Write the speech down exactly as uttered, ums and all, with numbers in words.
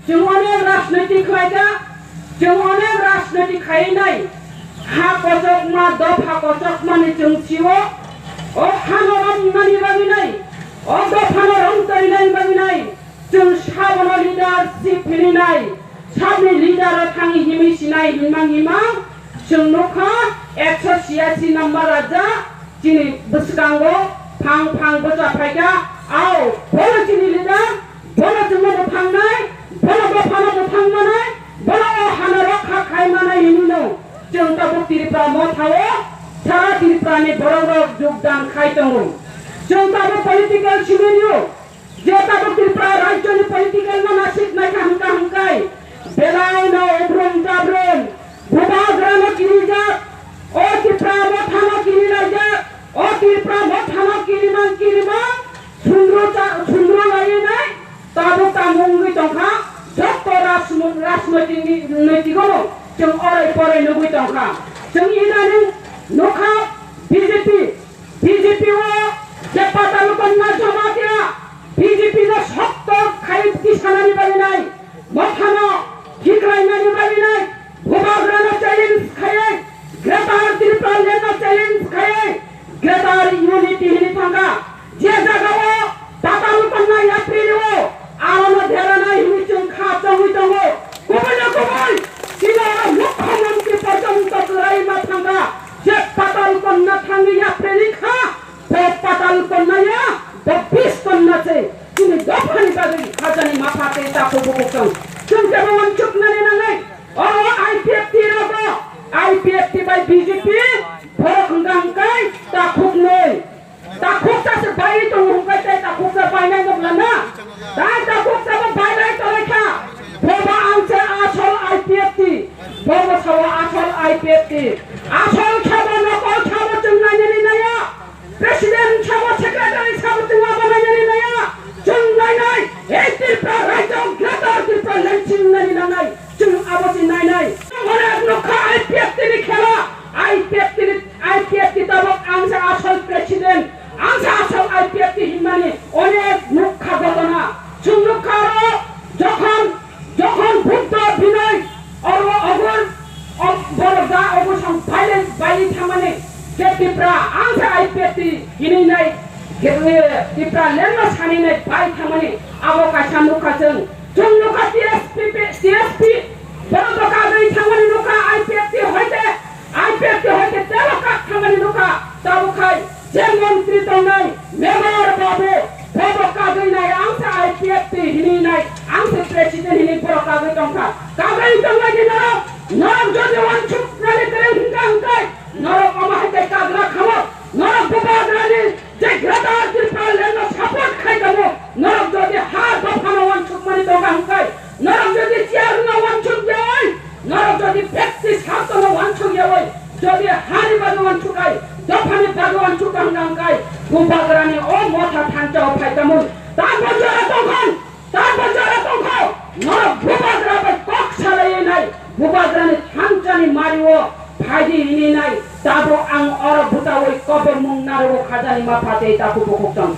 Chwng onek rajniti khlaikha, chwng onek rajniti khainai, ha kochokma, dopha kochokmani chwng sio, o hano romnani bagwi nai, o dophano romtoinani bagwi nai, chwng sabono leadership hinwi nai, sabni leader o thangwi himwi sinai hinmang himang, chwng nukha ekso siyasi number raja, chini bwskango phang phang bwcha phaikha, ao, bono chini leader, bono chwngno mwthangnai, bono dophano mwthang manai, bono o hano rokha khai manai hinwino chwng tabuk Tripura mothao sara Tripurani borokrok jogdan khai tongo. Chwng tabuk political scenario, je tabuk Tripura rajyoni political no nasik naikha hwnkha hwnkhe, belaino ubrum jabrum, bubagrano kirijak, o Tripura mothano kirilaijak, o Tripura mothano kirimang kirimang, sundru cha-, sundru lainai, tabuk tamo wngwi tongkha, jotto rajmo-, rajnoitik ni, noitikono chwng orai porai nugwi tongkha. Chwng idaning nukha B J P, B J P o je Patal Kanya Jamatia, B J P no sokto khai tisanani bagwi nai, mothano khiklainani bagwi nai, bubagrano challenge khaiwi, Greater Tipraland no challenge khaiwi, Greater Unity hinwi thangkha. Je jagao Patal Kanya yapri rwo, arono deranai hinwi chwng kha chongwi tongo. Kubui no kubui, chini oro mukhyamantri porjonto kwlai ma thangkha. Je Patal Kanya thangwi yapri kha, bo Patal Kanya ya, bo Bish Kanya se. Chini dophani bagwi khajani mapha tei takhuk bukhuk tong. Chwng kebo uansuknani nangnai. Oro I P F T rogo, I P F T bai B J P, borok hwnkha hwnkhe takhuknwi. Takhuksa se bai tongo hwnkhe tei takhuksa bainai nukla na? Tai takhuksa bo bainai tonglaikha. Bobo ang se asol I P F T. Bobo sao asol I P F T. Asol khebo nokol khebo chwng nainani naiya. President sabo, secretary sabo chwng abo nainani naiya. Chwng nainai, ei Tripura rajyo, Greater Tripura Land chwng nani nangnai. Chwng abo se nainai. Onek nukha I P F T ni khela, I P F T ni, I P F T tabok ang se asol president, ang se asol I P F T hinmani onek nukha ghotona. Chwng nukha aro jokhon Jokhon Buddha Binoy oro ogur, o-, borok da ogur sam violence bai thangmani je Tipra ang sa I P F T hinwi nai, je, eh, Tipraland no sani nai bai thangmani abo kaisa nukha chwng. Chwng nukha T S P, T S P borok bo kagwi thangmani nukha I P F T hoite, I P F T hoite tebo kak thangmani nukha tabuk khai. Je montri tongnai, member babu, bobo kagwi nai, ang se I P F T hinwi nai, ang se president hinwi borok kagwi tongkha. Kagwi tongnai di norok, norok jodi wansuk nani kwrwi hwnkha hwnkhe, norok omo hai khe kagra khamu, norok bubagrani je Greater Tipraland no support khai tongo, norok jodi ha dophano wansukmani tongkha hwnkhe, norok jodi chair no wansuk yawi, norok jodi baptist sakto no wansuk yawi, jodi hani bagwi wansuk kai, dophani bagwi wansuk tong nang kai, bubagrani o motha thansa o phai tamung, ta bojora tongkhon, ta bojora tongkho, norok bubagra bai kok salai nai, bubagrani thansani mari o phaidi hini nai, tabo ang oro bwtawi kobor mung narugo khajani ma phatei takhuk bukhuk tong.